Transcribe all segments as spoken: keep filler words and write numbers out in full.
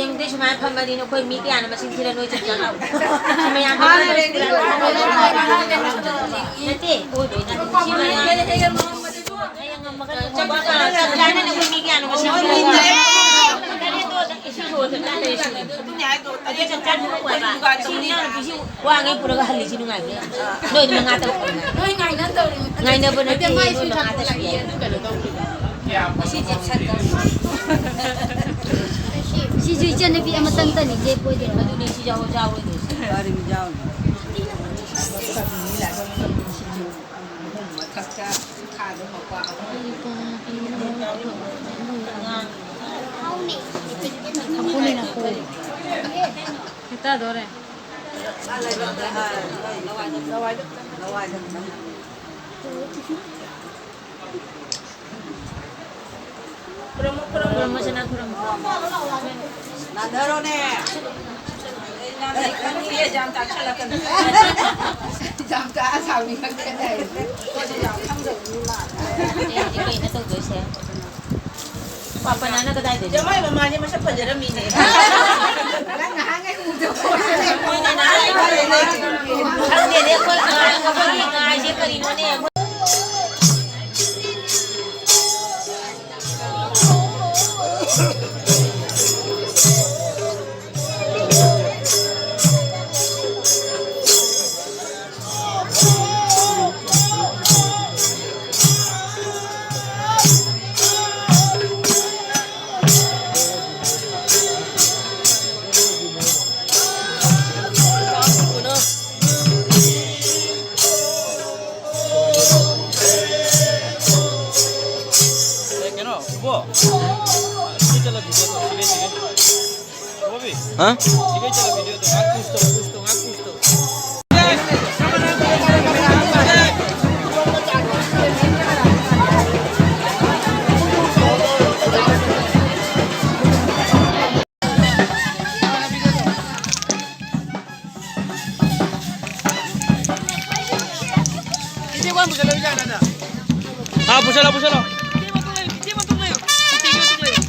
ꯌꯦꯡꯗꯦ, ꯁꯨꯃꯥꯏꯅ ꯐꯝꯃꯗꯤ ꯅꯈꯣꯏ ꯃꯤ ꯀꯌꯥꯅꯣ ꯃꯁꯤꯡ ꯊꯤꯔ ꯅꯣꯏ ꯆꯞ ꯆꯥꯅ ꯁꯤ ꯃꯌꯥꯝ ꯐꯝꯃꯗꯤ ꯅꯠꯇꯦ, ꯑꯣꯏꯗꯣꯏ ꯅꯠꯇꯦ꯫ ꯁꯤ ꯃꯌꯥꯝ ꯆꯞ ꯆꯥꯅ ꯅꯈꯣꯏ ꯃꯤ ꯀꯌꯥꯅꯣ ꯃꯁꯤꯡ ꯊꯤꯔꯒ ꯁꯤ ꯁꯣꯔ ꯆꯞ ꯆꯥꯅ ꯂꯩꯔꯤꯁꯤꯅꯦ꯫ ꯁꯤ ꯏꯅꯥꯎꯅꯨꯄꯤꯁꯤ ꯋꯥꯡꯉꯦ ꯄꯨꯔꯒ ꯍꯜꯂꯤꯁꯤ ꯅꯨꯡꯉꯥꯏꯕ꯭ꯔꯥ? ꯅꯣꯏꯗꯤ ꯃꯉꯥ ꯇꯔꯨꯛ ꯈꯛ ꯉꯥꯏ꯫ ꯅꯣꯏ ꯉꯥꯏꯅꯗꯧꯔꯤꯅꯦ꯫ ꯉꯥꯏꯅꯕ ꯅꯠꯇꯦ, ꯃꯥꯏ ꯅꯣꯏ ꯁꯨꯏ ꯃꯉꯥ ꯇꯔꯨꯛ ꯊꯥꯡꯒꯠꯂꯛꯑꯦ, ꯌꯥꯏ꯫ ꯑꯗꯨ ꯀꯩꯅꯣ ꯇꯧꯗꯦ꯫ ꯁꯤ ꯖꯦꯞꯁꯟꯗꯣ꯫ ꯁꯤꯁꯨ ꯏꯆꯟꯅꯨꯄꯤ ꯑꯃꯇꯪꯇꯅꯤ ꯂꯦꯞꯄꯣꯏꯗꯣꯏꯅꯦ꯫ ꯑꯗꯨꯅꯦ ꯁꯤ ꯌꯥꯎ-, ꯌꯥꯎꯔꯣꯏꯗꯣꯏꯁꯦ꯫ ꯃꯊꯛꯇ ꯈꯥꯗꯣ ꯃꯄꯥ ꯑꯍꯨꯝ꯫ ꯍꯦꯛꯇꯗꯣꯔꯦ꯫ ꯈꯨꯔꯨꯝꯃꯣ, ꯈꯨꯔꯨꯝꯃꯣ꯫ ꯈꯨꯔꯨꯝꯃꯣ, ꯁꯅꯥ, ꯈꯨꯔꯨꯝꯃꯣ꯫ ꯅꯥꯟꯊꯔꯣꯅꯦ꯫ ꯑꯦ, ꯅꯪ, ꯅꯪ ꯌꯥꯝ ꯇꯥꯛꯁꯜꯂꯛꯀꯅꯨ꯫ ꯌꯥꯝ ꯇꯥꯛꯑ ꯁꯥꯎꯅꯤ ꯈꯪꯗꯦꯅꯦ꯫ ꯑꯩꯈꯣꯏꯁꯨ ꯌꯥꯝ ꯈꯪꯗꯕ ꯃꯤ ꯃꯥꯜꯂꯦ꯫ ꯑꯦ, ꯀꯩꯅꯣ ꯇꯧꯗꯣꯏꯁꯦ? ꯄꯥꯄꯅꯥꯅ ꯀꯗꯥꯏꯗꯩꯅꯣ? ꯖꯃꯥꯏ ꯃꯃꯥꯅꯦ ꯃꯁꯛ ꯐꯖꯔꯝꯃꯤꯅꯦ꯫ ꯅꯪ ꯅꯍꯥꯟꯉꯩ ꯎꯗꯕ꯫ ꯃꯣꯏꯅ ꯅꯍꯥꯟꯉꯩ ꯎꯗꯕ꯫ ꯈꯪꯗꯦꯅꯦ, ꯑꯩꯈꯣꯏ ꯉꯥꯏ-, ꯑꯩꯈꯣꯏꯒꯤ ꯉꯥꯏꯁꯦ ꯀꯔꯤꯅꯣꯅꯦ? ꯑꯦ, ꯀꯩꯅꯣ, ꯏꯕꯣ꯫ ꯁꯤ ꯆꯠꯂ video ꯇꯧ, ꯁꯤꯒꯩ, ꯁꯤꯒꯩ꯫ ꯕꯣꯕꯤ꯫ ꯍꯥ? ꯁꯤꯒꯩ ꯆꯠꯂ video ꯇꯧ, ꯉꯥꯏꯍꯥꯛ push ꯇꯧ, push ꯇꯧ, ꯉꯥꯏꯍꯥꯛ push ꯇꯧ꯫ ꯍꯥ, ꯄꯨꯁꯜꯂꯣ, ꯄꯨꯁꯜꯂꯣ꯫ ꯏꯆꯦ ꯃꯇꯨꯡ ꯂꯩꯌꯨ, ꯏꯆꯦ ꯃꯇꯨꯡ ꯂꯩꯌꯨ꯫ ꯏꯆꯦꯒꯤ ꯃꯇꯨꯡ ꯂꯩꯌꯨ꯫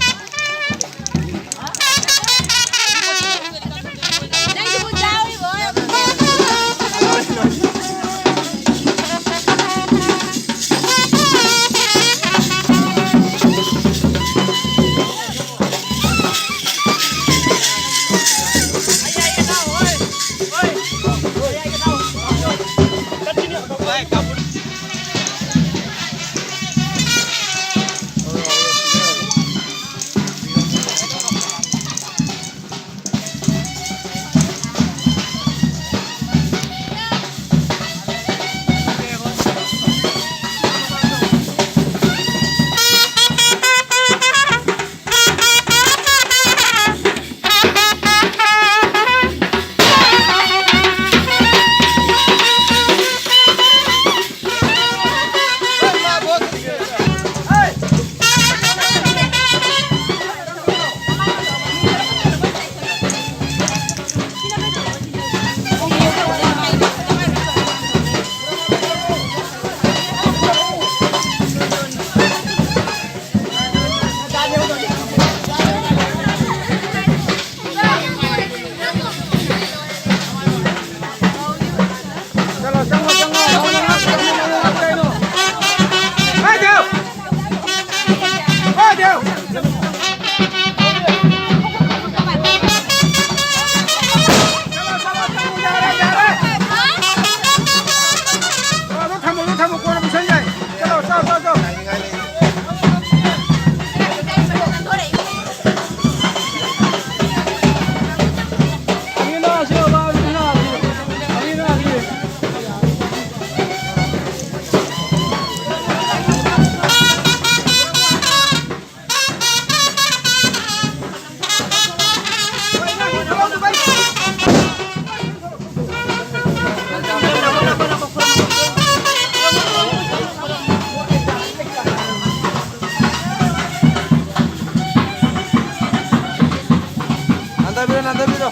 ꯅꯥꯟꯊꯕꯤꯔꯣ, ꯅꯥꯟꯊꯕꯤꯔꯣ꯫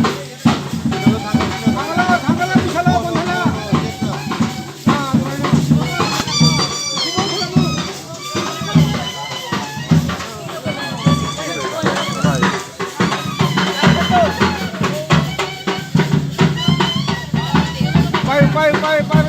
ꯄꯥꯏꯌꯨ, ꯄꯥꯏꯌꯨ, ꯄꯥꯏꯌꯨ, ꯄꯥꯏꯌꯨ꯫